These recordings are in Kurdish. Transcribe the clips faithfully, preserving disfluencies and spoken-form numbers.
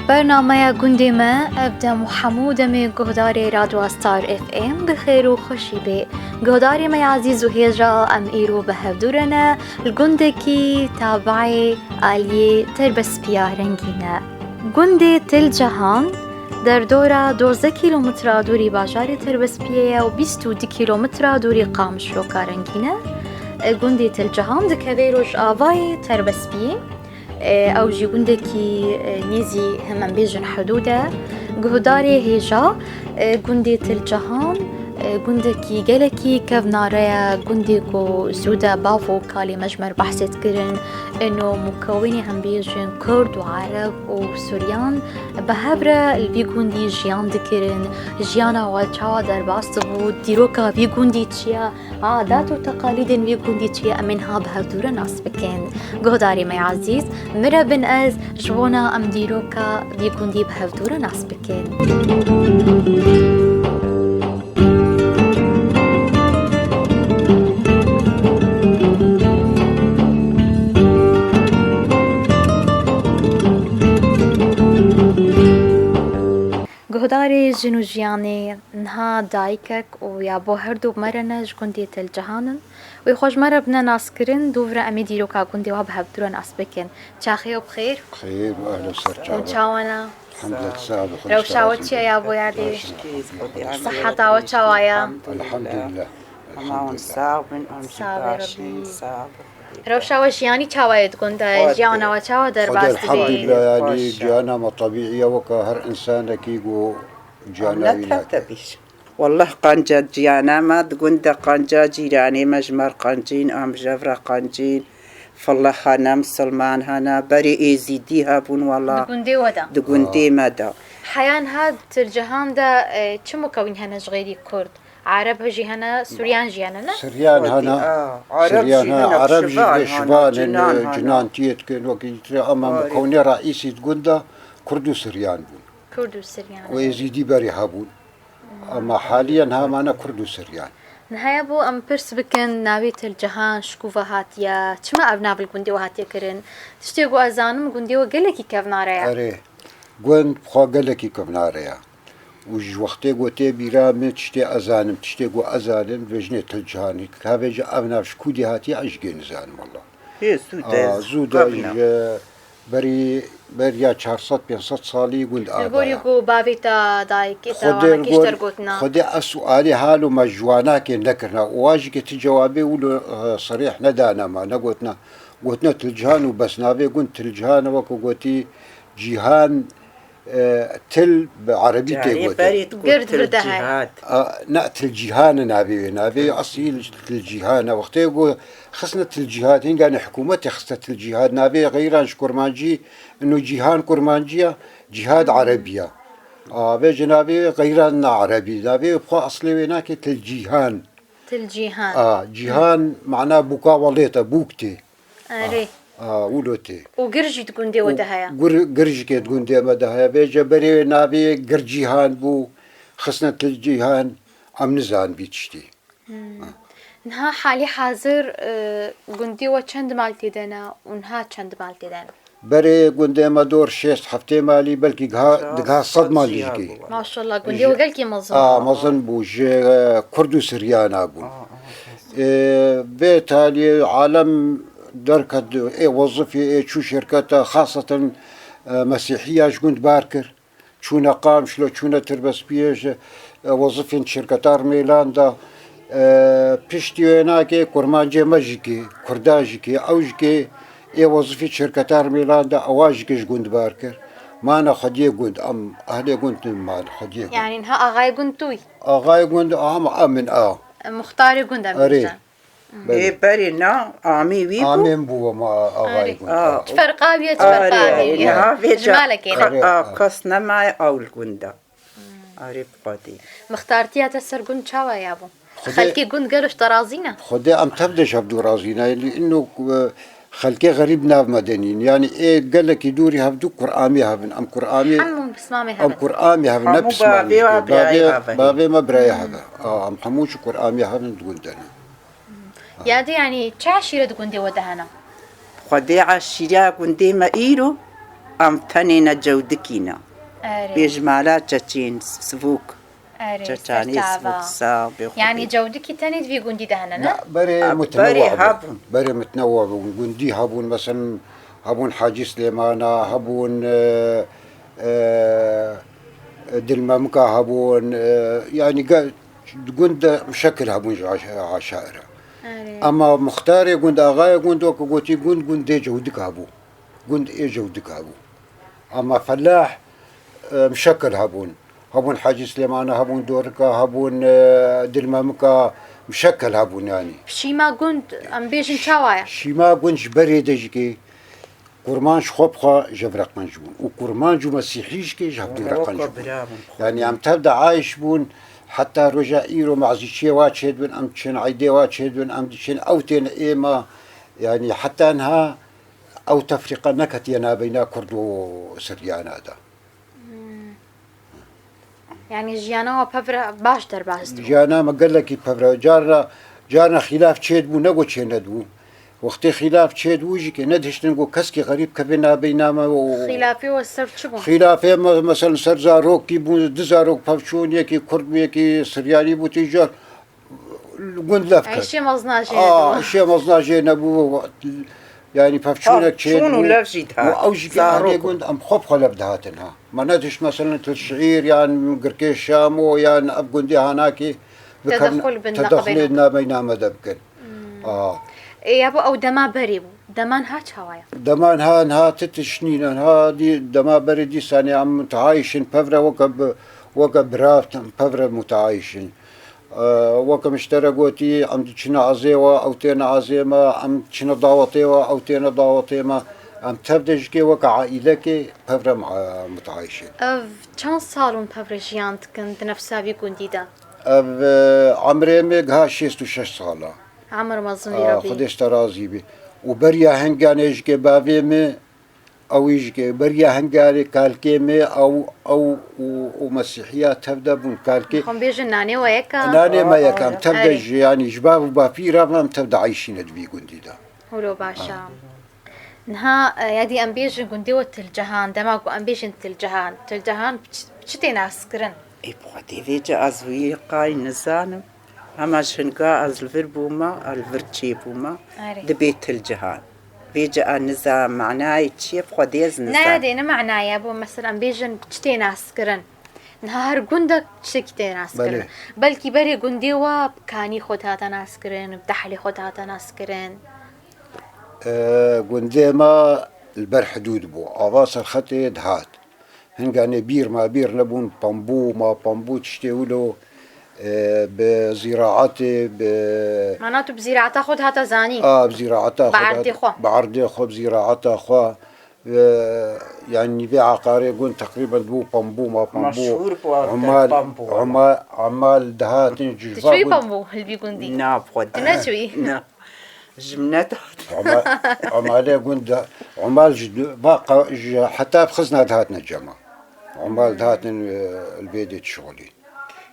Bernameya gundê me, ev dem û hemû demê guhdarê Radyo Star F M bi xêr û xweşî bê. Guhdarê me ya ezîz û hêja, em îro bi hevdû re ne, li gundekî tabiê aliyê Terbespîya rengîn e. Gundê Til Cihan derdora duwazdeh kîlometra dûrî bajarê Terbespiyê ye û bîst û du kîlometra dûrî Qamişloka rengîn e. Gundê Til Cihan dikeve rojavayê Terbespiyê. E, ew jî gundekî, e, nêzî, him em bêjin hidûd e. Guhdarê hêja, e, gundê Til Cihan, e, gundekî gelekî kevnare ye, gundê ku zû de bav û kalê me ji me re behsê dikirin, ino mukewinê, him bêjin, Kurd û Ereb û Suryan bi hev re li vî gundî jiyan dikirin. Jiyana we çawa derbas dibû, dîroka vî gundî çi ye? Adat û teqalîdên vî gundî çi ye, em ê niha bi hevdû re nas bikin. Guhdarê me ezîz, min re bin ez, ji bona em dîroka vî gundî bi hevdû re nas bikin. Guhdarê Jin û Jiyanê, niha dayikek û ya bo her du me re ne ji gundê Til Cihan in. Wê xwe ji me re bine naskirin, dûv re em ê dîroka gundê wa bi hevdû re nas bikin. Çaxê we bi xêr. Xêr û ehlo ser çawa. Hûn çawa ne? Elhamdülillah, sağ ol. Rewşa we çi ye ya bo yardê? Seheta we çawa ye? Elhamdülillah. Hema hûn sax bin, hûn jî baş in, sax bin. Rewşa we jiyanî çawa ye di gund de? Jiyana we çawa derbas dibe? Elhamdülillah, yanî jiyana me tebîî ye, weke her însanekî ku jiyana wî nake. Wallah qanca ciyana me, di gund de qanca cîranê me ji me re qancîn, em ji hev re qancîn. Fillah hene, misilman hene, berê êzîdî hebûn wallah. Di gundê we de? Di gundê me de. Heya niha Til Cihan de, e, çi mukewîn hene ji xêrî Kurd? Ereb jî hene, Suryan jî hene, ne? Suryan hene, Ereb jî hene, Ereb jî hene, şivan hene, cinan tiyê dikin, wekî tira, ama mukewînê reîsî di gund de Kurd û Suryan bûn. Kurd û Suryan. Û êzîdî berê hebûn. Ama haliyen ha mane Kurd û Siryan. Niha ya bo em pirs bikin, navê Til Cihan ji ku ve hatiye? Çima ev nav li gundê we hatiye kirin? Tiştê ku ez zanim, gundê we gelekî kevnare ye. Erê, gund bi xwe gelekî kevnare ye. Û ji wextê ku tê bîra min tiştê ez zanim, tiştê ku ez zanim, dibêjinê Til Cihanî. Ka vêje ev nav ji ku dê hatiye, ez jî gê nizanim wela. Hê, zû de, zû de ji Berî, beriya çar sed pênc sed salî gund ava ye. Li gorî ku bavê te, dayikê te, wana kêşter gotina. Xwedê ez sualê halo me ji wanakê nekirina. Û wa jî ke ti cewabê wilo, e, serêh nedane me, negotina. Gotina Til Cihan û bes, navê gund Til Cihan e, weke gotî Cîhan, e, Til bi erebî tê gotin. Gird vir de heye. A, ne, Til Cihan e navê wê. Navê wê eslî Til Cihan e. Wextê ku xistine Til Cihan, hînganê hikûmetê xiste Til Cihan. Navê xeyran ji kurmancî, ino Cîhan kurmancî ya, Cîhad erebî ya. A, vê ji navê xeyran na erebî. Navê wê bi xwe eslê wê nake Til Cihan. Til Cihan. A, Cihan mana bûka welêt e, bûk tê. Erê. A, a, wilo tê. Û gir jî di gundê we de heye? Û gir, gir jî ke di gundê me de heye. Vêce berê navê Gir Cîhan bû, xistine Til Cîhan, em nizan vî tiştî. Hmm. Ha. Niha halî hazir, e, gundê we çend mal tê de ne û niha çend mal tê de ne? Berê gundê me dor şêst heftê malî, belkî giha, digiha sed malî jî kê. Maşallah, gundê we gelkî mezin. A, mezin bû. Ji, e, Kurd û Siryana bûn. A, a, a. E, vê taliyê alem derket, ê wezifê, ê çû şirketa, xaseten, e, Mesîhiya ji gund bar kir. Çûne Qamişlo, çûne Tirbespiyê ji, e, wezifên şirketa Rmêlan de, e, piştî wê nake Kurmancê me jî kê, Kurda jî kê, ew jî kê ê wezifê şirketa Rmêlan de, ewa jî kê ji gund bar kir. Mane xwediyê gund, em ehlê gund in, mane xwediyê gund. Yani niha axayê gund tu yî? Axayê gund, ama em in a. Muxtarê gund em bêjin. Erê. Belê. Ê, berê na, amê wî bû? Amê min bû, ma, axayê gund. Arê. A, çi ferqa wî ye, çi ferqa amê wî ye? Niha vê ji malekê ne. Arê, a, kes nemaye ew li gund e. Hmm. Arê bi xwedê. Mixtartiya te ser gund çawa ya bû? Xwedê. Xelkê gund gelo ji te razî ne? Xwedê em tev de ji hevdû razî ne. Yanî ino, e, xelkê xerîb nav me de nîn. Yanî ê gelekî dûrî hevdû Kur'amê hev in. Em Kur'amê, hemû pismamê hev in. Em Kur'amê hev in, ne pismamê. Hemû bavê wa birayê hev e. Bavê me birayê hev e. A, em hemû ji Kur'amê hev in, di gund de ne. Yadê, yanî çi eşîret gundê we de hene? Xwedê eşîreya gundê me îro, Em tenê ne cewdikî ne. Erê. Bêjmala çeçîn, sivûk. Erê, Çeçanî serçava. Sivûk sa bê xwe. Yanî cewdikî tenê di vî gundî de hene, ne? Na, berê A, mutenewa berê bûn. Hebûn. Berê mutenewa bûn. Gundî hebûn, mesela hebûn Hacî Silêmana, hebûn, e, e, Dilmemika hebûn, e, yanî ge-, gund de muşekil hebûn ji aş-, aşaire. Erê. Ema muxtarê gund, axayê gund, weke gotî gund, gundê cewdik hebû. Gund ê cewdik hebû. Ama felah, e, muşekil hebûn. Hebûn Hacî Silêmana, hebûn Dorika, hebûn, e, Dilmemika, muşekil hebûn yanî. Şîma gund, em bêjin çawa ye? Şîma gund ji berê de jikê kurmanc xwe bi xwe ji hev re qenc bûn. Û kurmanc û mesîhî jikê ji hev dû re qenc bûn. Yanî em tev de ayîş bûn, heta roja îro mazîçiyê wa çêdibin, em diçin eydê wa çêdibin, em diçin ew tên êma. Yanî heta niha ew tefrîqe neketiye nabeyna Kurd û Siryana de. Hmm. Yanî jiyana we pevre baş derbas dibû. Jiyana me gelekî pevre. Carna, carna xîlaf çêdibû, ne ku çê nedibû. Wextê xîlaf çêdibû jî ke nedihiştin ku keskî xerîb keve nabeyna me û Xîlafê we ser çi bû? Xîlafê me, mesela ser zarokî bû, du zarok pevçûn, yekî Kurd bû, yekî Siryanî bû, tî car gund lev kir. Îşê mezna jê Aa, nebû. Îşê mezna jê nebû. Yanî pevçûnek çê Pevçûn û bû. Lev jî dihat. Û ew jî Zarok. Gundê gund em xwe bi xwe lev dihatin ha. Me nedişt, mesela, til şiîr yan girkê Şamo yan ev gundê hanakê Tedexul bin tedexulê nabeyna me de bikin. Hmm. Aa. Ê, ya bo ew dema berê bû. Deman ha çawa ye? Deman ha, ha ti tişt nîne. Ha dî, dema berê dîsanê em mutahayîşin pevre weke bi, weke birav pevre mutahayîşin. Ee, weke min ji te re gotî, em diçine azê we, ew têne azê me, em diçine dawetê we, ew têne dawetê me. Em tev de jikê weke aîlekê pevre ma-, mutahayîşin. Ev çend sal hûn pevre jiyan dikin di nefsa vî gundî de? Ev, e, emrê me giha şêst û şeş sal e. Emir mezin bî, Aa, Rebî. Xwedê ji te razî bî. Û beriya hinganê jikê bavê me, ew jikê beriya hinganê kalkê me, ew, ew û, û mesîhiya tev de bûn. Kalkê Xwe bêjin nanê we yek e? Nanê me yek e, em tev de Erê. Ji, yanî ji bav û bapîra me em tev de eyşîne di vî gundî de. Hûlo baş e. Niha, e, ya dî em bêjin gundê we Tilcehan, dema ku em bêjin Tilcehan, Tilcehan bi çi, bi çi tê naskirin? Ê, bi Xwedê vêce ez wî qay nizanim. Hema ji hinga ez li vir bûme, ez li vir çêbûme, Erê. Dibê Tilcihan. Vêce ez nizanim manayê çi ye, bi Xwedê ez Ne nizanim. Dê, ne manayê, bo mesela em bêjin bi çi tê naskirin. Niha her gundek tiştekî tê naskirin. Belê. Belkî berê gundê we bi kanî xwe dihate naskirin, bi dehlê xwe dihate naskirin. E, gundê me li ber hidûd bû. Ava Serxetê dihat. Hinganê bîr ma bîr nebûn, pambû ma pambû tiştê wilo, e, bi zîraetê, bi Mana tu bi zîraeta xwe dihate zanîn? A, bi zîraeta xwe Bi erdê dihat-, xwe? Bi erdê xwe, bi zîraeta xwe. E, yanî vê aqarê gund teqrîben bû pambû ma pambû. Meşhûr bû ev Umal, pambû. Uma-, Umal dihatin Tu cujba çûyî gund. Pambû hilbî gundî? Na, xwe Tu neçûyî? Na. Ji min nehat. Umal, Umalê gund de, Umal ji du-, va qa-, ji heta bi xizna dihatine cema. Umal dihatin, e, li vê dê dişixulîn.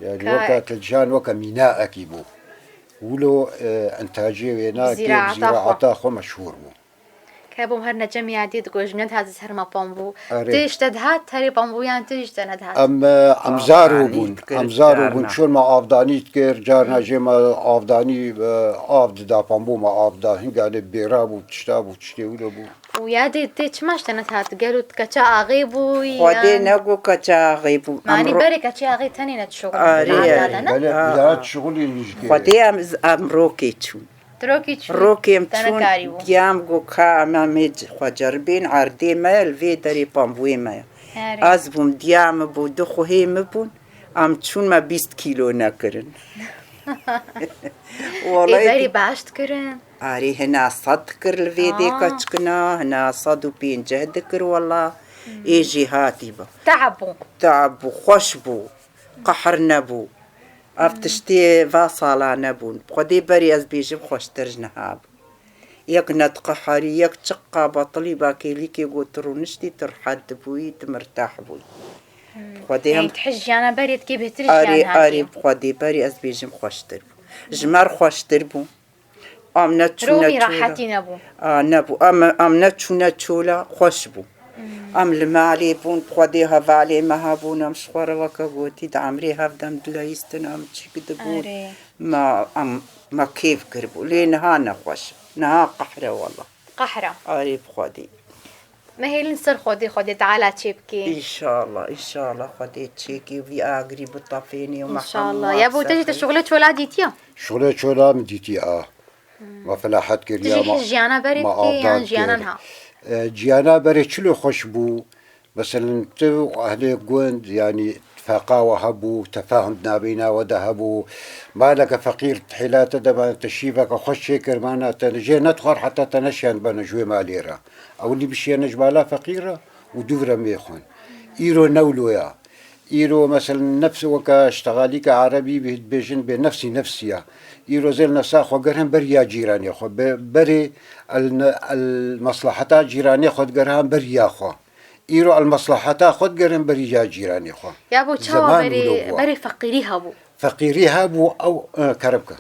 Yani Ka- weke Tilcan, weke mînaekî bû. Wilo, e, entacê wê nake, Zîraeta xwe. Zîraeta xwe meşhûr bû. Ke bûm her necem yadî digot ji min nedihat ez herma pambû. Erê. Tê ji te dihat, herê pambûyan tê ji te nedihat. Em, e, em zaro bûn. Em zaro bûn. Çor me avdanî dikir, carna jê me avdanî, e, av dida, pambû me av da. Hinganê bêra bû, tişta bû, tiştê wilo bû. Û yadê tê çima ji te nedihat? Gelo tu keça axê bû, Xwedê yan? Nego keça axê bû. Manî Em ro- berê keça axê tenê ne dişuxulî. Arê, Nahata arê. De, ne? Belê, Ha, bila ha. Dişuxulî nijikê. Xwedê em, em rokê çûn. Rokê çûn, Rokê em te çûn, nekarî bû. Diyam got, ka em ê xwe ceribên, erdê me ye, li vê derê pambûyê me ye. Herê. Ez bûm, diya min bû, du xuhê min bûn, em çûn me bîst kîlo nekirin. Ê, Welay berî di- baş dikirin? Arê, hina sed dikir li vê dê Aa. Keçikina, hina sed û pênceh dikir wela. Hmm. Ê jî hatî bû. Teab bû. Teab bû, xweş bû. Qehr nebû. Ev Hmm. tiştê va sala nebûn. Xwedê berî ez bêjim xweştir ji niha bû. Yek nediqeherî, yek çiqa betilî ba kêlîkê got tu rûniştî, tu rihet dibûyî, tu mirtah bûyî. Hmm. Xwedê Ey, em tu hej jiyana berê dikê bêhtir Arê, jiyan arê, hatî. Xwedê berî ez bêjim xweştir bû. Ji me re xweştir bû. Em neçûne Romî çola. Rehetî nebû. A, nebû. Em, em neçûne çola, xweş bû. Hmm. Em li malê bûn, bi Xwedê hevalê me hebûn, em ji xwe re weke gotî di emrê hev de em dileyîstin, em çîk dibûn. Erê. Me, em, me kêf kiribû. Lê niha nexweş. Niha qehre wela. Qehre. Erê bi Xwedê. Me hêlin ser Xwedê, Xwedê Teala çê bikê. Înşallah, înşallah Xwedê çêkê vî agirî bitefênê û me Înşallah. Hema Ya bo te jî te serxê. Şuxulê çola dîtiye? Şuxulê çola min dîtiye, a. Me felahet kiriya, Dijî ma, jiyana berê ma bikê yan avdar jiyana kir. Niha? E, jiyana berê çilo xweş bû. Meselen, tu û ehlê gund, yanî, tifaqa we hebû, tefahum di navbeyna we de hebû. Maleke feqîr di hêla te de bana, te şîveke xweş çêkir, mana te jê nedixwar heta te neşiyand bana ji wê malê re. Ewilî bişiyane ji mala feqîr re û dûv re mêxwin. Îro ne wilo ya. Îro, meselen, nefs weke ştexalîka erebî bê-, dibêjin bê nefsî nefsî ya. Îro zêl nefsa xwe gerhin beriya cîranê xwe. Be-, berê el ne-, el meslaheta cîranê xwe digerhan beriya xwe. Îro el meslaheta xwe digerin beriya cîranê xwe. Ya bo çawa Zeman berê, wilo bû. Berê feqîrî hebû? Feqîrî hebû ew, e, kerem ke.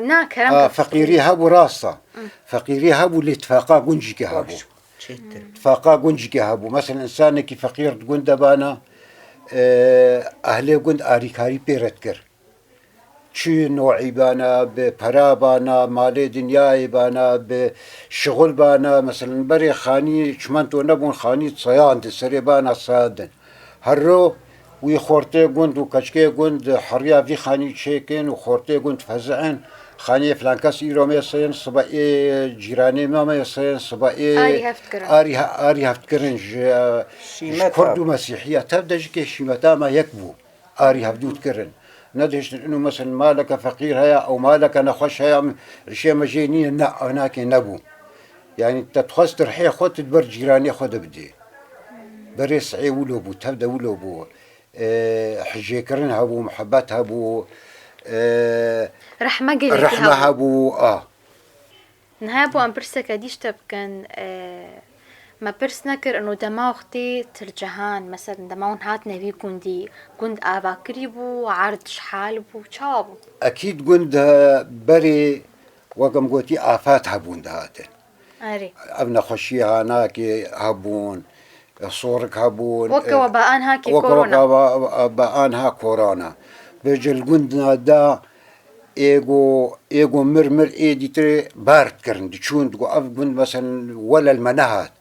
Na, kerem A, ke feqîrî hebû rast e. Hı. Feqîrî hebû lê tifaqa guncîkê hebû. Baş, çêtir. Tifaqa guncîkê hebû. Mesela, însanekî feqîr di gund de bana, e, ehlê gund arîkarî pê re dikir. Çi no'î bana, bi pera bana, malê dinyayê bana, bi şixul bana. Mesela, berê xanî çimento nebûn, xanî sayandin, serê bana sayandin. Herro wî xortê gund û keçikê gund heriya vî xanî çêkin û xortê gund fezi'in, xaniyê filan kes îro mêsên, sibe ê cîranê me mêsên, sibe ê Arî heft kirin. Arî he-, arî heft kirin ji, Şîmeta. Ji kurd û mesîhiya tev de jikê şîmeta me yek bû. Arî hevdû dikirin. Nedihiştin ino, mesela, maleke feqîr heye, ew maleke nexweş heye, em rişê me jê nîne, ne, anakê nebû. Yanî te dixwest rihê xwe tu di ber cîranê xwe de bidê. Berê sihê wilo bû, tev de wilo bû. E, hijêkirin hebû, muhebet hebû, e, Rehme gelekî rehme hebû. Hebû, a. Niha bo em pirseke dî ji te bikin, e, me pirs nekir, ino dema wextê til cihan, mesela dema hûn hatine vî gundî, gund avakirî bû, erd ji hal bû, çawa bû? Ekîd gund, e, berê, wek em gotî, afat hebûn dihatin. Erê. Ev nexweşiyê hanakê hebûn, sorik hebûn, Weke e, weba anha kê weke korona. Weke weba, weba anha korona. Vêce li gundina da êgo, êgo mir mir ê dîtirê bar dikirin. Diçûn, digo ev gund, meselen, welel me nehat.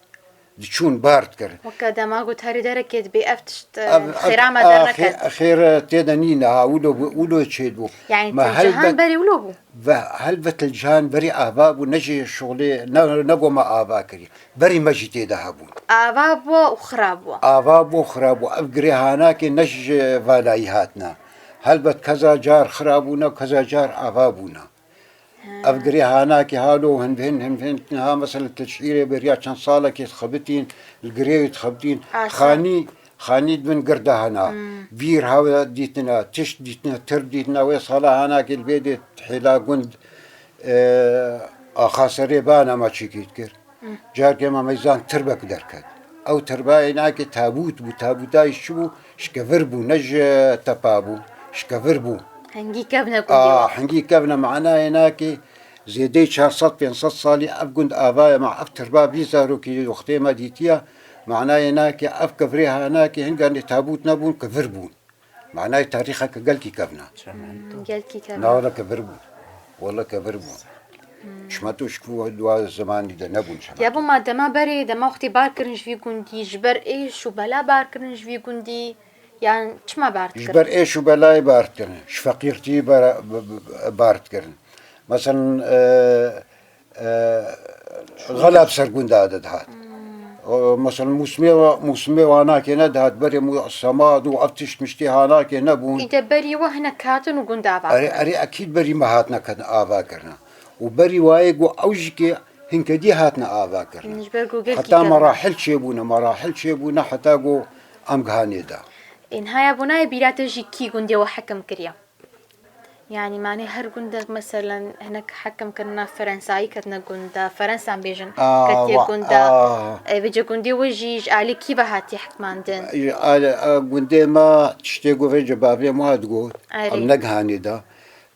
Diçûn bar dikirin. Weke dema got herî derekê dibê ev tişt, e, Ev, ev, xêra me a, derneket. Xê-, xêr tê de nîne ha, wilo bû, wilo çêdibû. Yanî Me til cihan helbet berê wilo bû? Ve helbet li cihan berî ava bû, ne jî şuxlê, ne, ne goma ava kirî. Berî me jî tê de hebûn. Ava bû û xira bû. Ava bû, xira bû. Ev girê hanakê ne ji valayî hatine. Helbet keza car xira bûne, keza car ava bûne. He. Ev girê hanakê halo hin hin hin hin ha, mesela, tu şîrê beriya çend salekê dixebitîn, li girê wî dixebitîn. Aşa. Xanî, xanî di bin gir de hena. Hmm. Vîr hewe dîtine, tişt dîtine, tir dîtine, wê sala hanakê li vê dê hêla gund, e, axa serê bana me çêkî dikir. Hı. Carkê me meyzan tirbek derket. Ew tirbayê nakê tabût bû. Tabûtayî çi bû? Ji kevir bû, ne ji tepa bû. Ji kevir bû. Hingî kevne gundê A, we. Hingî kevne manayê nakê zêdeyî çar sed pênc sed salî ev gund ava ye. Ma ev tirba vî zarokî wextê me dîtiye. Manayê nakê ev kevirê ha nakê hinganê tabût nebûn, kevir bûn. Manayê tarîxeke gelkî kevna. Hmm, gelkî kevna. Na, wele kevir bû. Wele kevir bû. Hmm. Çimento ji ku wa zemanî de nebûn çimento. Ya bo ma dema berê, dema wextê bar kirin ji vî gundî, ji ber êş û bela bar kirin ji vî gundî, yan çima bar dikirin? Ji ber êş û belayê bar dikirin. Ji feqîrtiyê bar, b-, b-, bar dikirin. Meselen, e, e, xela bi ser gunda de dihat. Hmm. O, mesela, mûsimê wa-, mûsimê wa nakê nedihat, berê mû-, semad û ev tişt miştê ha nakê nebûn. Îde berî we hinek hatin û gund ava Erê, kirin. Erê, ekîd berî me hatine ket-, ava kirine. Û berî wayê ku ew jikê hinke dî hatine ava kirine. Ji ber ku gelkî Heta kirine. Merahil çêbûne, merahil çêbûne heta ku em gihanê de. Ên haya bo nayê bîra te jî kî gundê we hekim kiriye? Yanî, manê her gundek, meselen, hinek hekim kirina Ferensayî ketine gund de, Ferensan bêjin, A, ketiye wa-, gund de. A. E, vêce gundê we jî ji alî kî ve hatiye hikmandin? Ji alî, a, gundê me tiştê ku vêce bavê me digot, Erê. Em negihanê de.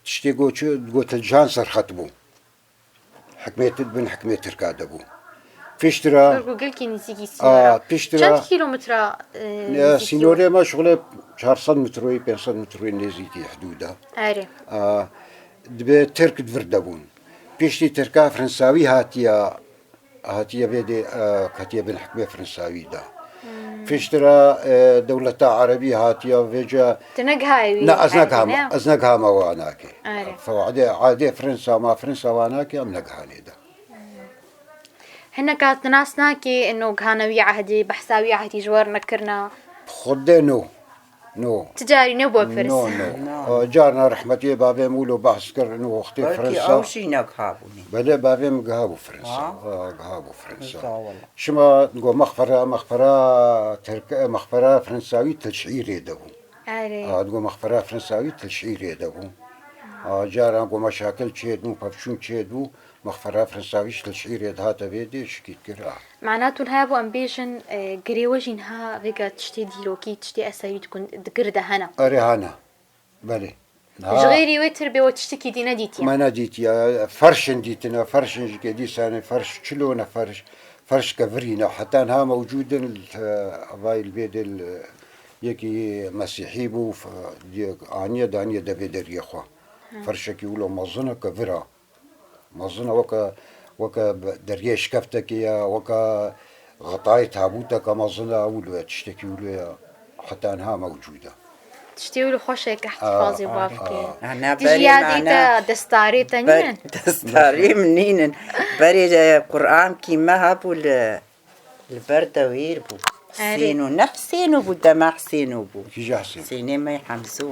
Tiştê ku çi, digot li cihan serxet bû. Hikmê tu bin hikmê Tirka de bû. Piştre, Gorgo gelkî nêzîkî sînora. A, piştre. Çend kîlometre, e, Ya, nêzîkî sînorê me şixulê çar sed metroyî, pênc sed metroyî nêzîkî hidûda. Erê. A, dibê Tirk di vir de bûn. Piştî Tirka Fransawî hatiye, hatiye vê dê, e, hatiye bin hikmê Fransawî de. Piştre, e, dewleta Erebî hatiye vêca. Tu negihayê wî Ne, ez erdê, negihama, ne? ez negihama wanakê. Erê. Fewade, adê Fransa ma Fransa wanakê em negihanê de. Hineka tu nas nakî ino gihana wî ehdî, behsa wî ehdî ji we re nekirina? Xwedê no. No. Ti carî nebû No, pirs? no. No. Carna rehmetiyê bavê min wilo behs kir ino wextê Belkî Fransa. ew jî negihabûnê. Belê bavê min gihabû Fransa. Ha? Ha, gihabû Fransa. Sağ ol. Şima go mexfera, mexfera Tirk, mexfera Fransawî Tilşîrê de bû. Erê. Ha, go mexfera Fransawî Tilşîrê de bû. Ha, caran go meşakil çêdibû, pevçûn çêdibû. Mexfera Fransawî ji Tilşîrê dihate vê dê şikît kir a. Mana tu niha bo em bêjin, e, girê we jî niha vêga tiştê dîrokî, tiştê esewî di gund, di gir de hene. Erê hene. Belê. Ji xêrî wê tir bê we tiştekî dî nedîtiye. Me nedîtiye. Ferşin dîtine, ferşin ji kê dîsanê, ferş çilo ne ferş, ferş kevirî ne. Heta niha mewcûd in, e, vay li vê dê li yekî mesîhî bû, f-, diye aniye daniye devê deriyê xwe. Ferşekî wilo mezin e, kevir a. Mezin e weke, weke be-, deriyê şikeftekê ye, weke xetayê tabûteke mezin e, wilo ye, tiştekî wilo ye, heta niha mewcûd e. Tiştê wilo xweş e ke ihtifazê û bavkê. Ana Tijî berê yadê mane te destarê te ber-, nînin? Destarê min nînin. Berê, e, Qur'ankî me hebû li Li ber dewêr bû. Erê. Husêno, ne Husêno bû, dema Husêno bû. Kîja Husên? Husênê me Hemzo.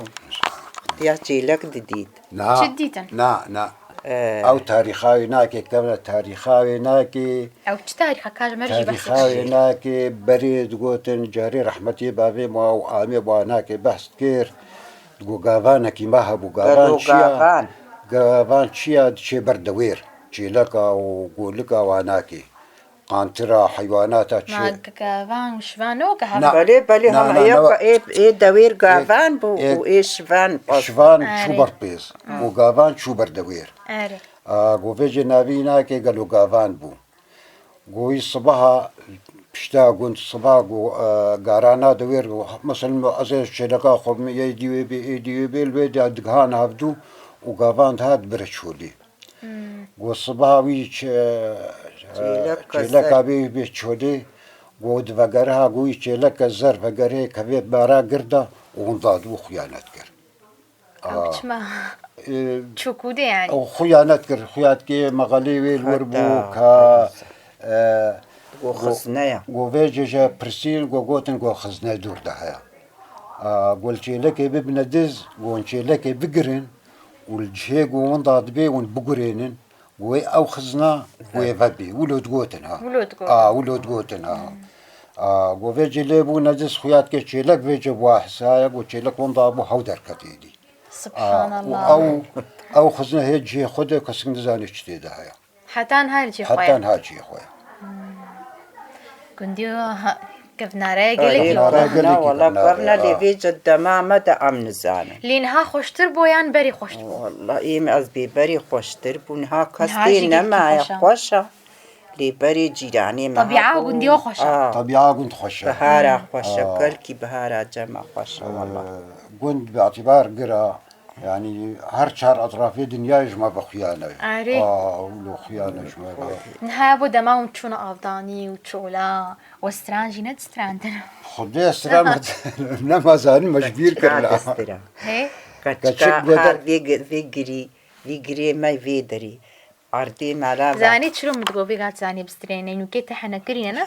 Xudiya çêlek didît. Na, Çi didîtin? na, na. Ee. Ew tarîxa wê nake, kevne tarîxa wê nake. Ew çi tarîxa? Ka ji me re jî behsê Tarîxa bike. wê nake, berê digotin, carê rehmetê bavê ma û amê ba nake behs dikir. Digo gavanekî me hebû, gavan Gelo çi ya? gavan. Gavan çi ya diçê ber dewêr? Çêleka û golika wa nake. Qantira heywanata çi? Ma gavan û şivan ne weke Na. hev? Belê, belê, Na, hema na, ê na. ê, ê dewêr gavan bû ê, û ê şivan. Şivan çû Erê. ber pêz û gavan çû ber dewêr. Erê. A, go vê cê navî nake gelo gavan bû. Go wî sibaha pişta gund sibaha go, e, garana dewêr go, mesela ez ê çêleka xwe min ê dî wê bê, ê dî wê bê, li wê de digihan hevdû û gavan dihat bire çolî. Go sibaha wî çe-, Çêleka çêleka zer. bê, bê çolê, go divegeriha, go wî çêleke zer vegerê kevê bara girda û hûn dadibû xuyanet kir. Ew A, çima? e, Çûkûdê yani. Ew xuyanet kir, xuyatkê mexelê wê li wir bû Heta ka, e, Go go, xizne ya. go vê cêje pirsîn, go gotin, go xizne dûr de heye. A, go li çêlekê bibine diz, go hûn çêlekê bigirin, û li cihê ku winda dibê hûn bigurênin, wê ew xizna wê vebê. Wilo digotin ha. Wilo digotin. A, wilo digotin ha. A, go vê cê lê bû, nedis xuya dike çêlek vê cê bû, a hisaya, go çêlek winda bû, hew derketê dî. A, û Subhanallah. ew, ew xizna hê cihê xwe de, kesik nizanê çi tê de heye. Heta niha li cihê xwe Heta ye. niha cihê xwe ye. Gundî ha, kevnareye gelekî Erê, Kevnare kevna, gelekî wala kevna, kevna lê a. vê cedema me de em nizanin. Lê niha xweştir bû yan berî xweştir bû? Wala êm ez bê berî xweştir bû. Niha kes Niha tê jî gelkî nemaye xweş e. xweş e. Lê berê cîranê me Tebîa hebû. gundî xweş e. A. Tebîa gund xweş e. Bihara xweş e, A. gelkî bihara cema xweş e wala. Ee, gund bi îtîbar gira. Yani her çar etrafê dinyayê ji me ve xuya ne. Erê. Aa, wilo xuya ne ji me ve. Niha bo dema hûn çûne avdanî û çola, we stran jî nedistrandin? Xwedê stran me nema zanî me ji bîr kirina. Distira. Hê? Keçik Keçik bide- hal vê gi-, vê girî, vê girê me vê derî. Ardê mala ve. Zanî çilo min digo vê gat zanî bistrêne, nûkê te hene kirîne ne?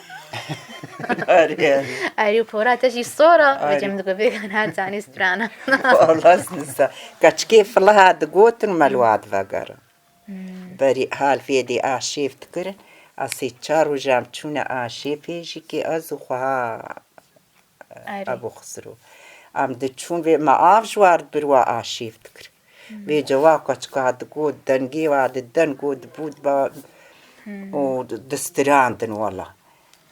Erê. Erê û pora te jî sor e, Erê. vêce min digo vê gat zanî strana. Wala ez nizam. Keçikê filiha digotin me li wa divegerin. Hmm. Berî hal vê dê a şêf dikirin. A sê çar rojam çûne a şêfê jî kê ez û xweha Erê. Ebu Xisro. Em diçûn vê me av ji war bir wa a şêf dikir. Hmm. Vê cewa keçika digot dengê wa diden got dibût ba Hmm. û di-, distirandin wala.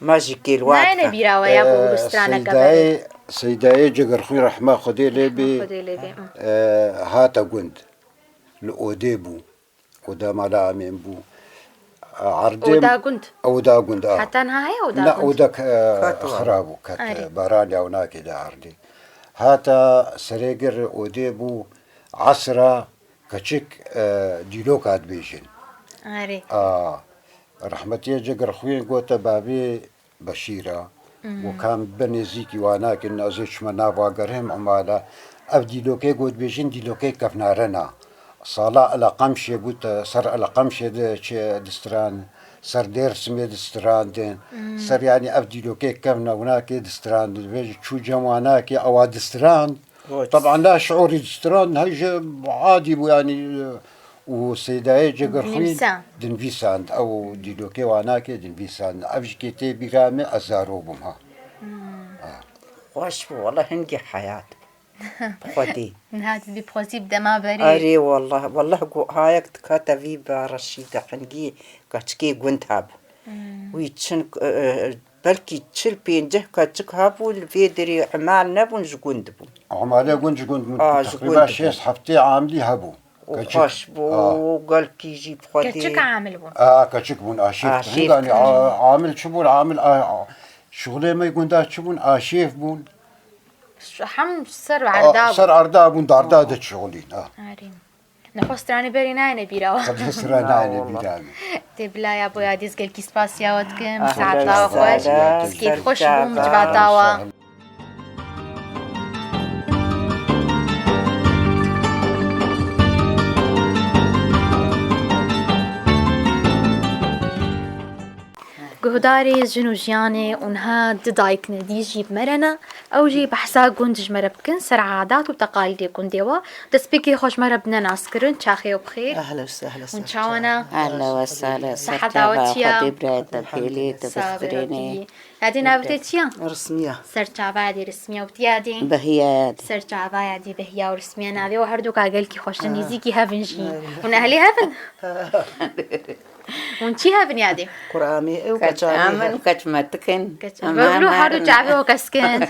Me jî kêl wa Nayne dike. bîra we ya ku Ee, wilo straneke Seydayê, berê. Seydayê Cigerxwî rehma Xwedê lê bê, Xwedê lê bê, hı. ee, hate gund. Li odê bû. Oda mala amên bû. Erdê Oda gund. Oda gund, a. Heta niha heye oda Na, gund? Oda ke-, Ket wa. Xira bû, ket, Erê. Baran ya winakê de erdê. Hata serê gir odê bû, esra, keçik, e, dîloka dibêjin. Erê. A, rehmetiye Cigirxwîn gote babê Beşîra, û kam bi nêzîkî wana kin, ez ê çime nava gerhim, emala ev dîlokê got bêjin, dîlokê kevnarena. Sala Eleqemşê bû te, ser Eleqemşê de çi distiran, ser Dêrsimê distirandin, ser, yanî ev dîlokê kevna winakê distirandin. Vê çû cem wanakê ewa distirand. Taban la şiûrî distirand, her ji adî bû, yanî, û Seydayê Cigirxwîn Dinivîsand. Dinivîsand, ew dîlokê wanakê dinivîsand. Ev jî kê tê bîra me, ez zaro bûm ha. Xweş bû, wele hingî heyat. Bi Xwedê. Niha tu dî bi xwezî bi dema berê. Erê, wele, wele go hayek dikate vî be reşî de hingî keçikê gund hebû. Wî çin, e, e, belkî çil pênceh keçik hebû, li vê derê emal nebûn, ji gund bûn. Emalê gund ji gund bûn. A, ji Teqrîben gund bûn. Şêst heftê amilî hebû. Û Keçik. Xweş bû, A. Gelkî jî bi Xwedê. Keçik amil bûn. A, keçik bûn, aşêf. Aşêf. Hinganî a-, amil çi bûn? Amil a, a, şixulê me gunda çi bûn? Aşêf bûn. Ş-, hem ser A, erda bûn. Ser erda bûn, darda de şixulîn. A. Arî. Nexwe stranê berî nayêne bîra we. Qet stranê nayêne bîra me. Tê bila ya bo yadî ez gelkî spasiya we dikim. Ah, saeta we xweş. Spî xweş bûm, civata we. Guhdarê Jin û Jiyanê û niha du dayik ne dî jî bi me re ne. Ew jî behsa gund ji me re bikin, ser adat û teqalîdê gundê we. Destpêkê xwe ji me re bine naskirin, çaxê we bi xêr. Ehlen we sehlen. Hûn çawa ne? Ehlen we sehlen. Seheta we çi ya? Xwedê bi raya te bihêlê, te bistirenê. Yadê navê te çi ya? Rismiya. Ser çava yadê Rismiya û tu yadê? Behiya yadê. Ser çava yadê Behiya û Rismiya navê we herduka gelkî xweş in, nêzîkî hev in jî. Hûn ehlê hev in? Hûn çi hev in yadê? Quramê ew Keç keçanê amin, hev. Keç metikin. Keç. Ama Velo her du herin. Çavê we kesk in.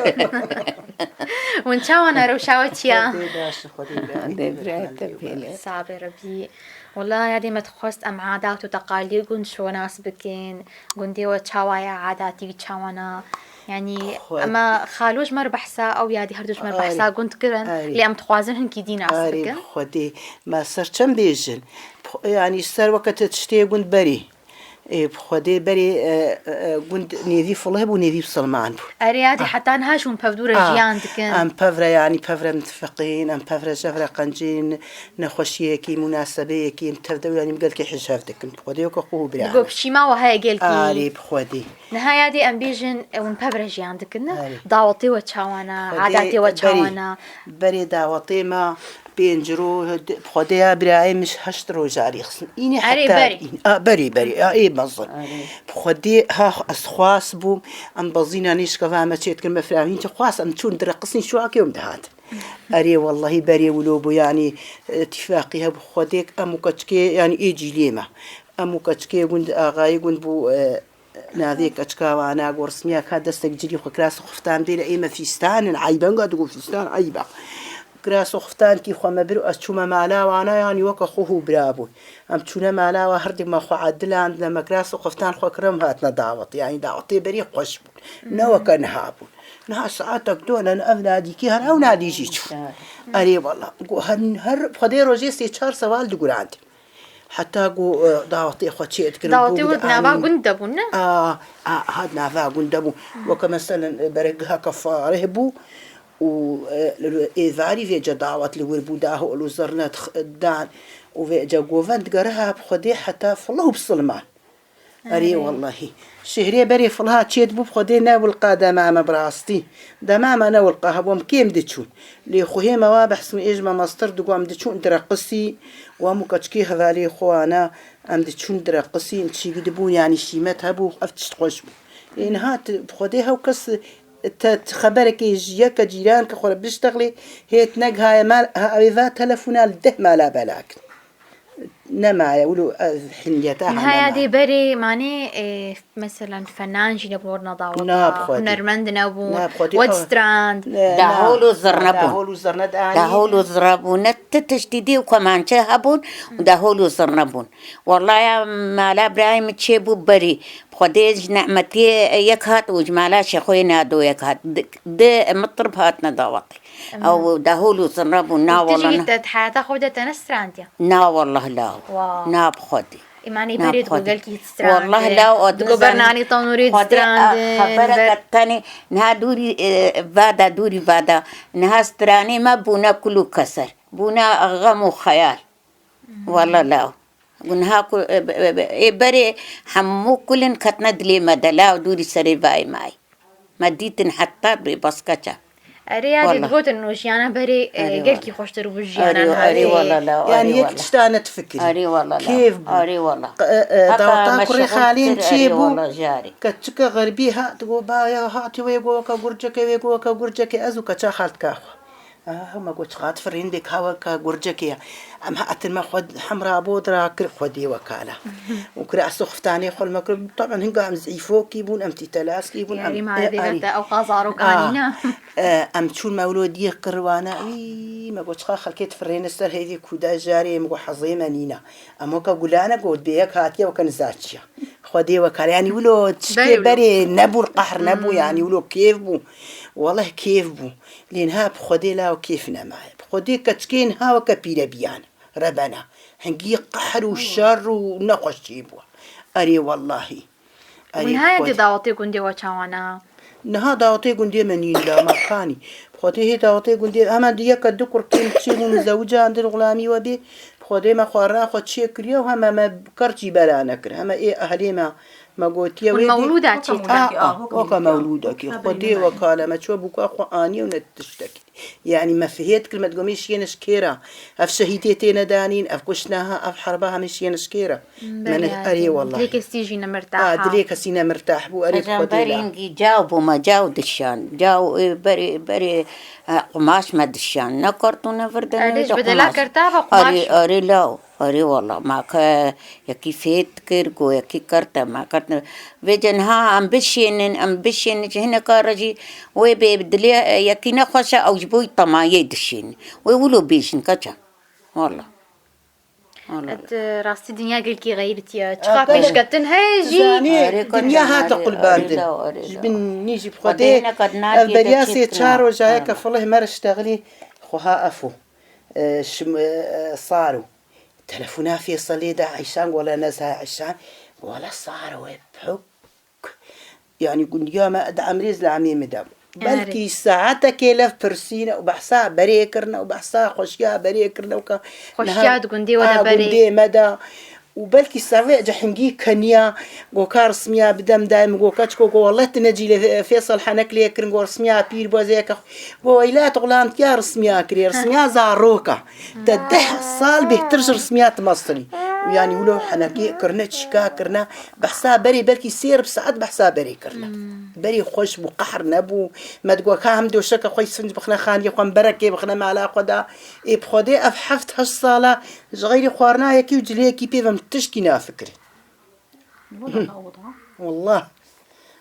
Hûn çawa ne, rewşa we çi ya? Xwedê baş, Xwedê baş. Xwedê bi raya te bihêlê. Sabê Rebî. Wela yadê me dixwest em adat û teqalîdê gund ji we nas bikin. Gundê we çawa ye, adatî wî çawa ne? Yanî Xwe- ema xalo ji me re behsa, ew yadî herdu ji me re Arê. Behsa gund kirin. Arê. Lê em dixwazin hinkî dî nas Arê, bikin. Bi Xwedê. Me ser çend bêjin? Bi Xwe-, yanî ser weke te tiştê gund berî. Ê, bi Xwedê berê, e, e, e, gund nêvî filih bû, nêvî bisilman bû. Erê yadî Ah. Heta niha ji hûn pevdû re Ah. Jiyan dikin. Em pevre, yanî pevre mitifeqîn, em pevre jevre qencîn, nexweşiyekî, munasebeyekî, em tevde û yanî em gelkî hijhev dikin. Bi Xwedê weke xwe û bira Digo ne. Pişîma we heye gelkî. Arê, bi Xwedê. Niha yadê em bêjin, e, hûn pevre jiyan dikin, ne? Arê. Dawetê we çawa ne, Xwedê adatê we berê, çawa ne? Berê dawetê me pênc roj, bi Xwedê ya birayê min ji heşt roja rêxistin. Înê Erê, heta berê. În-, a, berê, berê, a, ê mezin. Arê. Bi Xwedê ha ez xwas bûm, em bezîna nêşkeva me çêdikin, me firavîn çi xwas, em çûn direqisîn şuakê em dihatin. Erê, wellahî berê wilo bû, yanî, e, tîfaqî hebû Xwedêk, em û keçikê, yanî ê cîlê me. Em û keçikê gund, axayê gund bû, e, navê keçika wana, go rismiya ka destek cilî xwe kirasê xuftan bêne, ê me fîstan in, eyben ga digo fîstan, eyba. Kirasê xuftankî xwe me bir û ez çûme mala wana, yanî weke xwe hû bira bûn. Em çûne mala wa, herdî me xwe edilandine, me kirasê xuftan xwe kirin, em hatine dawet. Yanî dawetê berî xweş bûn. Ne weke niha bûn. Niha saetek done, ev nadîkî her ew nadî jî çû. Erê wela. Go her, her Xwedê rojê sê çar sewal digurandin. Heta ku, e, dawetê xwe çê dikirin, Dawetê bû wek nava dianin. Gund de bûn, ne? A, a, hat nava gund de bû. Weke meselen, e, beregiheke fareh bû û, e, li êvarî vêce dawet li wir bû, dahol û zirnet x-, dan û vêce govend geriha bi Xwedê heta filah û bisilman. Erê Erê. Wellahî. Şehrê berê filah çêdibû bi Xwedê ne wilqa dema me bi rastî. Dema me ne wilqa hebû, em kêm diçûn. Lê xwehê me wa behs min ê ji me mestir digo, em diçûn direqisî, û em û keçikê hevalê xwe wana, em diçûn direqisî, em çî dibûn, yanî şîmet hebû, ev tişt xweş bû. Ê niha tu, bi Xwedê hew kes te, te xeberekê ji yeke cîranke xwe re biştexlê, hêt negihaye mal, ha, ew ê va telefona li deh mala belakin. Nemaye, wilo, e, hinyeta ha Niha ya nemaye. Dê berê, manê, e, meselan, fenan jî nebûn, werna daweta, Na, bi xwedî. Hunermend nebûn, Na, bi xwedî, wet ew strand. Ne, na. Dahol û zirne bûn. Dahol û zirne danî. Dahol û zirne bûn. Ne ti tiştî dî û kemançe hebûn û dahol û zirne bûn. Wallaya mala birayê min çêbû berî. Bi xwedê ji Ne'metiyê yek hat û ji mala Şêxoyê Nado yek hat. Di, di mitrib hatine dawetê. Ew dahol û zirne bûn. Na, tu jî walla, na. Te di heyata xwe de te nestrandiye? Na, wallah, law. Wa. Na, bi xwedî. Îmanê Na, berê bi digo xwedî. Gelkî strandin. Wallah, law, o Digo dizan-, bernanî tanûrî xwedî, strandin, a, xebere ber- kettenê. Niha dûrî, e, vada, dûrî vada. Niha stranê me bûne kul û keser. Bûne xem û xeyal. Wala law. Niha ku, e, e, e, ê berê hemû kulin ketine dilê me de, law dûrî serê vayê mayê. Me dîtin heta bê baskeça. Erê, ya dê Wala. Digotin û jiyana berê, e, Erê gelkî wala. Xweştir bû jiyana Erê, erê wala law, Yanî erê yek wala. Tişta ne difikirî. Erê wala law. Kêf bû. Erê wala. Q-, e, e, Heta daweta me kurê şixul xalên kir, çê erê bû. Wala jarê. Keçika xerbî ha, digo baya hatî wê go weke gurcekê, wê go weke gurcekê, ez û keça xaltika xwe. Ah, me got, "Çiqas firîndek ha weke gurcekê ye." Em hatin me xwe hemra bo dira kir Xwedê wekala. Û kira ez xiftanê xwe me kir. Taban hinga em zîfokî bûn, em tîtelaskî bûn, em, Yarî ma e, vê arî. Vete ew qazaro Ah, kanîna. E, em çûn mewlodiyê qirwana. Î, me got, "Çiqa xelkê difirêne ser heyvê kûda jarê." Me got, "Hezê me nîna." Em weke gulane got, bê yek hatiye weke nizaçiya. Xwedê wekala. Yanî wilo tişkê Berê wilo. Berê nebû, qehr nebû, Hmm. Yanî wilo kêf bû. Weleh kêf bû. Lê niha bi Xwedê law kêf nemaye. Bi Xwedê keçikên ha weke pîre biyane, rebena. Hingî qehr û şer û nexweşî bû. Erê wellahî. Erê Niha ya Xwedê. Dê dawetê gundê we çawana? Niha dawetê gundê me nîn la, me kanî. Bi Xwedê hê dawetê gundê, hema di yeke du kurkên çî bû min zewicandin xulamî we bê. Bi Xwedê me xwarina xwe çê kiriye û hema me kerçî bela nekir. Hema ê ehlê me, me gotiye Hûn wê dê. Mewlûda çê Weke dikin? mewlûdekî, Ah, ah, ah, weke weke mewlûdekî. Weke Xwedê mewlûdekî. Wekale me çû bûka xwe aniye û ne tiştekî. Yanî me fihêt kir, me digomê şiyêne ji kêra. Ev şehîdê têne danîn, ev kuştna ha, ev herba hemî şiyêne ji kêra. Belê, Me ne, erê wellahî. Dilê kesî jî nemirtah. Ah, dilê kesî nemirtah bû, erê Xwedê la. Hecem berî hingî caw bû, me caw dişan. Caw, e, berê, berê, e, qumaş me dişan. Ne kartûne vir de Erê, ne ji bedela qumaş. Kerta ve qumaş. Erê, erê law. Erê wala, ma ke yekî fêt kir, ku yekî kerte, ma kerte. Vêce niha em bişênin, em bişênin, ji hineka re jî wê bê dilê, e, yekî nexweş e, ew ji bo temayê dişênin. Wê wilo bêjin, keça. Wala. Wala. Et, e, rastî dinya gelkî xeyrîtiye. Çiqa pêşketin heye jî. Zanî, Erê, dinya keça, hate erê, qurbandin. Erê, erê, Ji bin nî jî bi Xwedê Xwedê, hineka dinatiye ev beriya te sê çêkirina. Çar roja yeke Ha. Filih me re ştexilî xweha efo. E, şim-, e, sar o. Telefona Fêsalê de Eyşan, gola neza Eyşan, gola sar we puk. Yanî gundiya me di emrê zilamê min de. Erê. Belkî saetekê lev pirsîne û behsa berê kirine û behsa xweşiya berê kirine û ka Xweşiya niha di gundê we de a berê. Gundê me de. Û belkî servê cihingî keniya, go ka rismiya bidem dayê min, go keçko, go wele tu necî lê Fê-, Fêsal henek lê kirin, go rismiya pîr bozê yeke xwe. Go weyla tu xulamtiya rismiya kirê, rismiya zaroka. Te deh sal bêhtir ji rismiya tu mestirî. Û yanî wilo henekê kirine, çîka kirine, behsa berê belkî sê rib saet behsa berê kirine. Hmm. Berê xweş bû, qehr nebû. Me digot, ka hem doşeke xwe sinc bixine xaniyê xwe, em berekê bixine mala xwe de. Ê bi Xwedê ev heft heşt sala ji xeyrî xwarina yekî û cileyekî pê ve min tişkî nafikirî. Wala.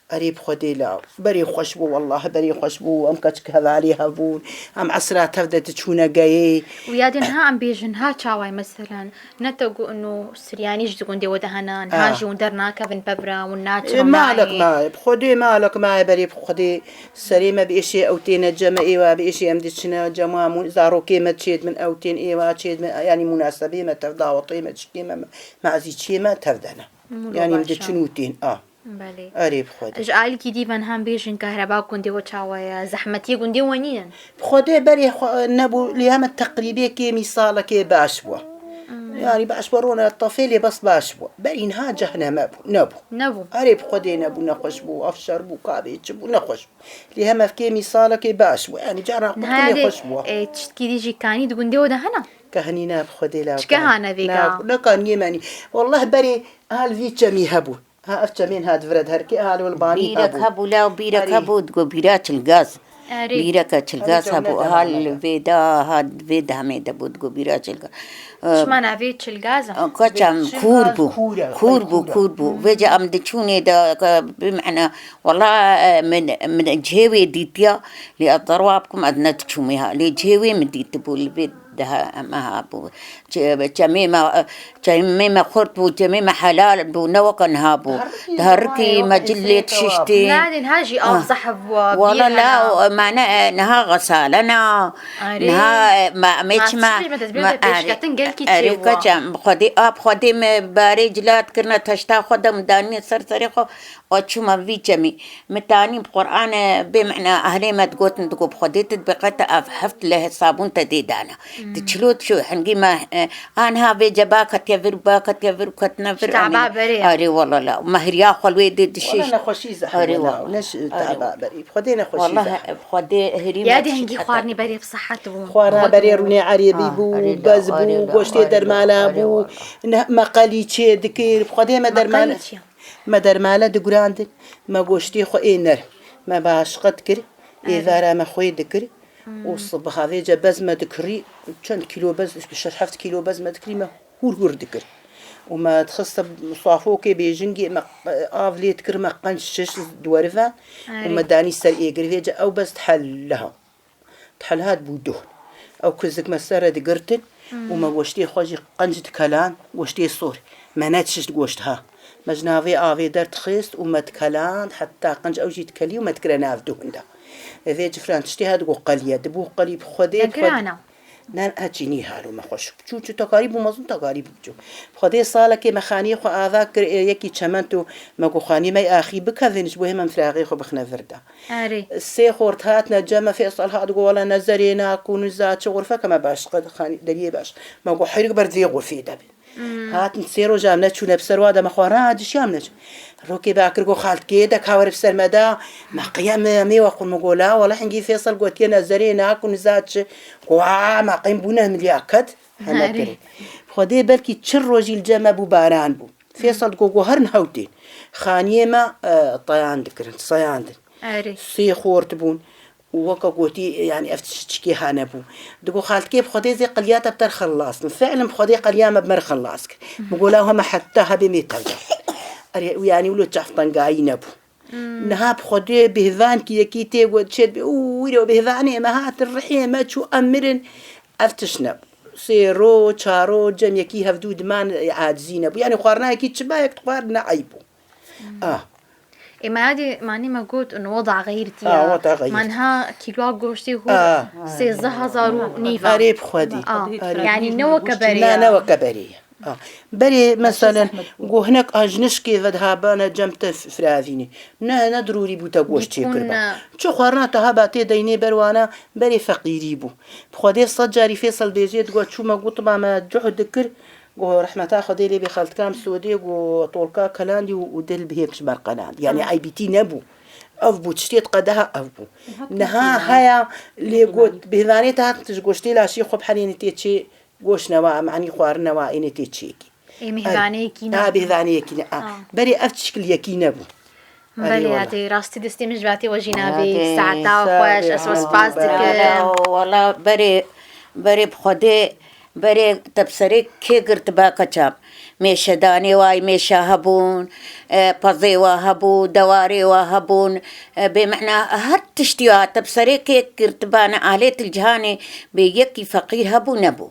Erê bi Xwedê la. Berê xweş bû, wallahî berê xweş bû. Em keçik hevalî hebûn. Em esra tev de diçûne geyê. Û ya dê niha em bêjin, ha çaway meselan. Ne te got û Siryanî ji gundê we de hene, niha Ha. jî hûn dernakevin pevra, hûn naçin Ê, malek mayê. Maye, bi Xwedê malek maye, berê bi Xwedê serê me biêşê ew têne cem me, êwa biêşê em diçine cem wan, zarokê me çêdibin, ew tên êwa çêdibin, yanî munasebê me tev, dawetê me, çikê me, me ezî çiyê me tev de ne. Mûlo Yanî em başa. Diçin û tên, a. Belê. Erê bi Xwedê. Ji alîkî dî ve niha em bêjin kahreba gundê we çawa ye? Zehmetiyê gundê we nînin? Bi Xwedê berê xwe nebû, lê heme teqrîbê kêmî salekê baş bû. Hmm. Yanî baş bû, rona tefê lê bes baş bû. Berî niha cehneme bû, nebû. Nebû. Erê bi Xwedê nebû, nexweş bû, ev şer bû, kabê çi bû, nexweş bû. Lê heme kêmî salekê baş bû. Yanî cara Niha kulî dê, xweş bû. E, tiştkî dî jî kanî di gundê we de hene? Kehnî ne bi Xwedê la Çike kar. Hane vêga? Na, ne kaniyê me nî. Wallah berê hal vî çemî hebû. Ha, ev çemên ha di vir e, di herkê, ha, li wil banî Bîrek hebû. Hebû, law bîrek Erê. Hebû, digo bîra çilgaz. Erê. Bîreke çilgaz hebû, ha li vê de, ha vê demê de bû, digo bîra çilgaz. Çima navê çilgaz e? Kaçam kûr bû. Kûr bû, kûr bû. Vêca em diçûnê de, ke, bi mehna, wela, e, min, min cihê wê dîtiya, lê ez derwa bikim, ez nediçûmê ha. Lê cihê wê min dîtibû, li vê de ha, em ha bû. Çe-, çemê me, çemê me xurt bû, çemê me helal bû, ne weke niha bû. Diherikî me cil lê dişiştî. Nadê niha jî av zehf bû, wala bîr la, hena. O, me ne, niha xesalena. Erê. Niha, e, me, me çima, me destbêr me, de pêşketin gelkî çê erê bû. Kaçam, bi Xwedê, a, bi Xwedê me barê cila dikirine teşta xwe de min danîne ser serê xwe, a çûma vî çemî. Min tanî bi Qur'an, e, bê mehna ehlê me digotin, digo bi Xwedê tu dibe qet ev heft leh sabûn te dê dana. Tu çilo dişo hingî me, e, anha vê ceba ketiye vir û ba ketiye vir û ketine vir. Taba berê. Arê wala la. Mehriya xwe li wê dê dişiş. Wala nexweşî zehf. Arê wala. Ne taba berê. Xwedê nexweşî zehf. Wala Xwedê herî. Ya dê hingî xwarinê berê bi sehet bû. Xwarina berê rûnê erê bî bû, bez bû, goştê dermana bû. Ne, me qelî çê dikir. Xwedê me derman. Me dermale digurandin, me goştê xwe ê nerm, me başqe dikir, êvara me xwê dikir û sibiha vêce bez me dikirî, çend kîlo bez, şeş heft kîlo bez me dikirî, me hûr hûr dikir. Û me dixiste safokê bêjingê, me av lê dikir, me qenc şiş di werive û me danî ser êgir. Vêce ew bez diheliha. Dihelhat bû duh. Ew kizik me ser re digirtin û me goştê xwe jî qenc dikelan, goştê sor. Me nedişişt goşt ha. Me ji navê avê derdixist û me dikeland, heta qenc ew jî dikelî û me dikire nav duhin de. Vê cifran tiştê ha digo qelî ye. Dibû qelî bi Xwedê, bi Xwedê. Ne, heçî nîhalo me xweş. Çû çû tekarî bû, mezin tekarî bû çû. Bi Xwedê salekê me xaniyê xwe ava kir, ê yekî çemento me got xaniyê me axî bikevin, ji bo hê me firaqê xwe bixine vir de. Erê. Sê xort hatine cem me, Fêsal hat, got, "Wela nezerê naku niza çi xurfeke me baş, qed xanî deriyê baş." Me got, "Heyrik ber vê xurfê de be." Hatin sê roja em neçûne bi ser wa de me xwarin dişiya em neçû. Rokê be akir got, "Xaltkê de ka were bi ser me de." Me qiyem em ê we xur, me got, "La, wela hingî Fêsal gotiye nezerê naku niza çi." Got, "Aa, me qîm bûne milyaket." Heme Erê. Kirî. Xwedê belkî çil rojî li cem me bû, baran bû. Fêsal digo, got, "Herin hewtên." Xaniyê me, e, tayan dikirin, sayandin. Erê. Sê xort bûn û weke gotî, yani ev tişt çikê hane bû. Digo, "Xaltikê bi Xwedê zê qeliya te bi te re xelas bin." Fiilen bi Xwedê qeliya me bi me re xelas kir. Min got, "La heme heta hebê mê tevde." Erê, yani wilo çaftengayî nebû. Niha bi Xwedê bêhvankî yekî tê got çê dibe û wî re bêhvanê me hatin rihê me çû em mirin. Ev tişt nebû. Sê ro, çar ro cem yekî hevdû diman, e, acizî nebû. Yani xwarinayekî çi bayek dixwar ne eyb bû. Ah. Ê me yadî manî me got in weda xeyr tiya. Ah, weda xeyr. Man ha kîloa goştê hûr Ah. sêzdeh hezar û nîv a. Erê bi Xwedî. Ah, Erê. Yani ne weke berê Na, ya. ne weke berê ye. Ah. Berê, meselen, zehmet bû. Go hinek ajnişkê ve diha bane cem te f-, firavînê. Ne, ne dirûrî bû te goşt Dîkun çêkiriba. ne. Çi xwarina te haba tê deynê ber wana berê feqîrî bû. Bi Xwedê sed carî Fêsal bêjê digot, çûme gotiba me cuh dikir, go rehmeta Xwedê lê bê xeltika em sodê, go tolka kelandî û, û dil bihêk ji ber qelandî. Yani Aha. eybîtî nebû. Ev bû, tiştê qedeha ev bû. Hak Niha hak heya lê Hak got, hak bêhvanê te hat, tu ji goştê laşî xwe biherînî tê çê Goşt newa, em anî xwarin newa, ênê tê çêkî. Ê, mêvaneyekî ne. Ha, mêvaneyekî ne. Ha. Ha. Berê ev tişkiliyekî nebû. Belê, Erê, wala. Hatê, rastî destê min ji vatê we jî nabê. Hatê, Saeta sağ xweş, ol, ez we spas dikim. Wala, wala, berê, berê bi Xwedê, berê te bi serê kê girtiba keça. Mêşedanê wa, mêşa hebûn, e, pezê wa hebû, dewarê wa hebûn, e, bê mehna her tiştî wa te bi serê kê girtibane, alêtil cihanê bê yekî feqîr hebû nebû.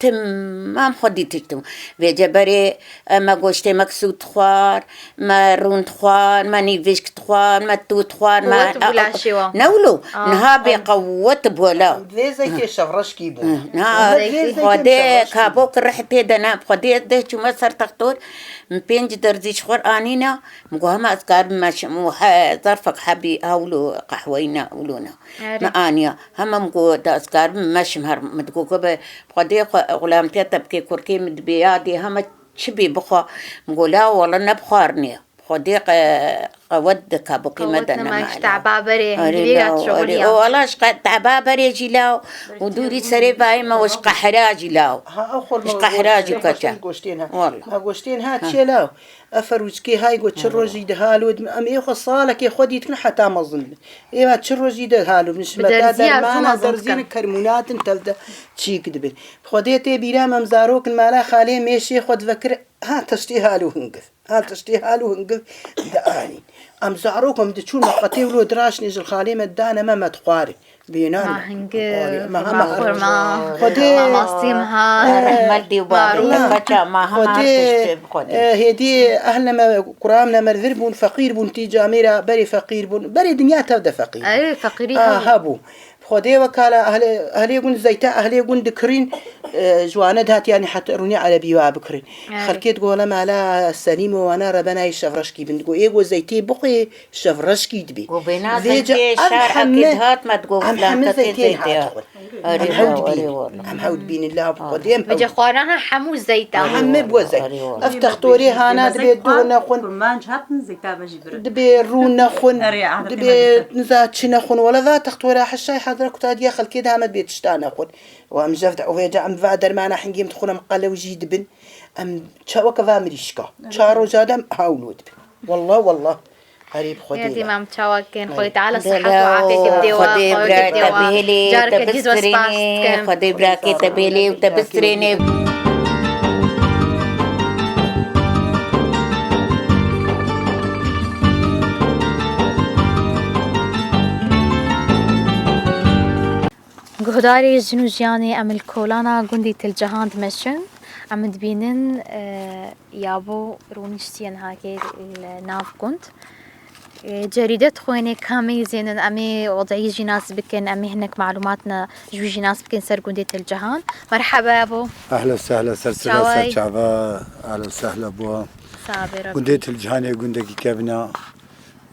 Temam xwedî tişt bû. Vêce berê, e, me goştê me kisût xwar, me rûn dixwar, me nîvişk dixwar, me tû dixwar, me Qewet bû laşê wan. Ne wilo, Aa. niha bê qewet bû la. Vê zeytê şevreşkî bû. Niha Vê zeytê Xwedê şevreşkî bû. Kabo ki rih pê de ne, Xwedê de çûme ser textor, min pênc derzî ji xwe anîna, min got hema ez karim meşim û he, zarfek hebî hewlo qehweyî ne, wilo ne. Erê. Me aniya. Hema min got, da ez karim meşim her, min digot, "Ku be, Xwedê xwe xulamtiya te bike, kurkê min dibê yadê, hema çi bê bixwe." Min got, "La wele ne bi xwarinê ye. Xwedê qe-, Qewet dike, bi qîmet de nema ji te'ba berê, hingî vêga dişuxulî ya. O, wela ji qe-, te'ba berê jî law û dûrî serê bayê me û ji qehra jî law. Ha, ew xwe ji qehra jî kete. Goştên ha. Wela. Ma goştên ha çê law. Ev ferûçkê hay got çi rojî di halo dibin. Em ê xwe salekê xwe dîtin heta mezin bin. Êva çi rojî di halo dibin. Şimeta dermana derzînin kermûnatin tev de çîk dibin. Xwedê tê bîra me, em zarok in mala xalê mêşê xwe divekir. Ha tiştê halo hingiv. Ha tiştê hal û hingiv dianîn. Em zarok em diçûn me qetê wilo diraşnê ji xalê me didane me, me dixwarin. Bênan. Ma hingiv, ma hema xurma, Xwedê. Ma mastî, ma rehmet dî û bavê, ma qeça, ma hema her tiştê bi Xwedê. E, hêdî ehlê me, kuram ne me vir bûn, feqîr bûn, tî camêra berê feqîr bûn. Berê dinya tev de feqîr bûn. Ew feqîrî hebû. Xwedê wekala ehlê, ehlê gund zeyta ehlê gund dikirin, e, ji wane dihat, yanî heta rûnî erebî wa bikirin. Xelkê digo, wele mala Selîm û wana rebenayê şevreşkî bin. Digo, ê go zeytê bixwê şevreşkî dibê. Go bêna zeytê şar hekê dihat me digo, em hemî zeytê hatixwin. Em hew dibînin. Em hew dibînin la bi Xwedê em hew. Vêce xwarana hemû zeyta. Hemî bû zeyt. Ev textorê hana dibê duh nexwin. Dibê rû nexwin. Dibê niza çi nexwin. Wele va textora heşay hadra kutadiya xelkê de heme dibê tişta nexwin. Û em jev de, û vêca em va dermana hingê em dixwin, em qelew jî dibin. Em çaweke va mirîşka. Çar roja de em hawlo dibin. Wallah, wallah. Herî bi Xwedê. Hêdî me em çawa kin, Xwedê Teala sihet û afiyetê bidê we, Xwedê bira te bihêlê, te bistrênê, Xwedê birakê te bihêlê û te bistrênê. Guhdarê Jin û Jiyanê, em li kolana gundê Til Cihan dimeşin. Em dibînin, e, yabo rûniştiye niha kê li nav gund. E, cerîde dixwêne, kamê zênin, em ê wedî jî nas bikin, em ê hinek malûmat ne ji wî jî nas bikin ser gundê Til Cihan. Merheba yabo. Ehla sehla, ser sira, ser çava. Ehla sehla bo. Gundê Til Cihanê gundekî kevna.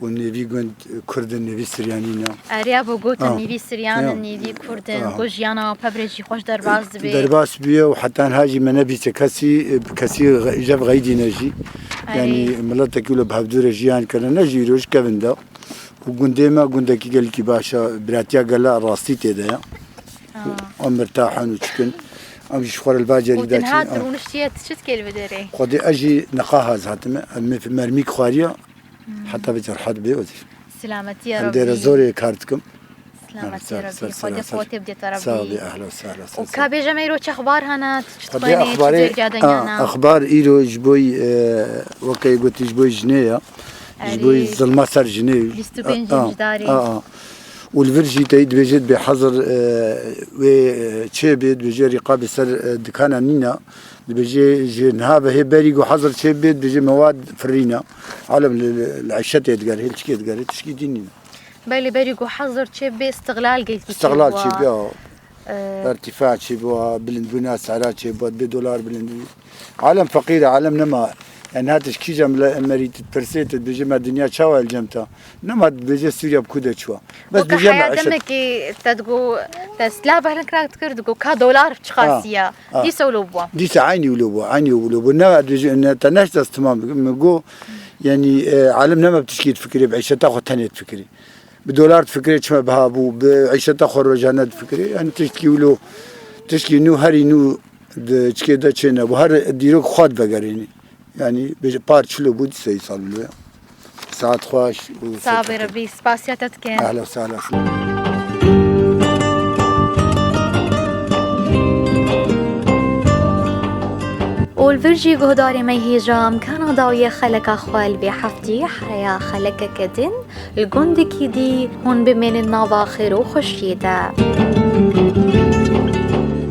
Û nêvî gund Kurd in, nêvî Siryanî ne. Eriya bo gotin nêvî Siryan in, nêvî Kurd in, ku jiyana pebre jî xweş derbas dibe. Derbas bûye û heta niha jî me nebîse kesî, bi kesî jev xeydîne jî. Yanî miletekî wilo bi hevdû re jiyan kirine, ne jî îro ji kevin de. Û gundê me gundekî gelkî baş e, biratiya gele rastî tê de ye. Em mirtah in û çikin. Em jî ji xwe re li va cerî de çin. Û tu niha rûniştiye, tu çi dikê li vê derê? Xwedê ez jî niqaha ez hatime. Em mermîk xwariye. Heta vêca rehet bê wezîf. Silametî ya Rabbî. Em dêre zorê kar dikim. Silametî ya Rabbî. Xwedê qewetê bidê te Rabbî. Sağ ol, ehla sehla. Û ka bêje me îro çi exbar hene, tu çi dixwînî, çi derca de yana? Exbar îro ji bo, e, weke gotî ji bo jinê ya. Ji bo zilma ser jinê. Bîst û pênc jî darê. Û li vir jî teyî dibêje dibê hezir, e, wê, e, çê bê, dibêje rîqabê ser, e, dikana nîna. Dibêje ji niha ve hê berî ku hezir çê bê, dibêje mewad firîna. Alem li, li, li eşetê digere, hê li çikê digere, tişkî dî nîne. Belê, berî ku hezir çê bê, istiqlal gelkî çê bûa. Istiqlal çê bûa. Ee, Ertîfa çê bûa, bilindbûna sehra çê bûa, dibê dolar bilind bû. Alem feqîr e, alem nema. Yani hatiş kîja mile-, merî tu dipirsê, tu dibêje me dinya çawa el cem ta. Nema dibêje Sûriye bi ku de çûwa. Bes weke dibêje me heya eşet. Demekî te digo, te silah behlin kirak dikir, digo ka dolar çiqasî ya. Ha, ha. Dîsa wilo bûa. Dîsa eynî wilo bûa, eynî wilo bûa. Ne dibêje, ne te neşt ez timam bikim. Min go, yani, e, alem nema bi tişkî difikirê, bi eşeta xwe tenê difikirê. Bi dolar difikirê çima biha bû, bi eşeta xwe rojane difikirê. Yani tiştkî wilo, tiştkî nû herî nû di çikê de çênebû. Her dîrok xwe divegerênî. Yani bêje par çilo bû, dîsa îsal wilo ye. Saet xweş û Sabê Rebî, spasiya te dikin. Ehla sehla. Û li vir jî guhdarê me hêja, imkana dawiye xeleka xwe li vê heftî heya xelekeke din, li gundekî dî hûn bimênin nava xêr û xweşiyê de.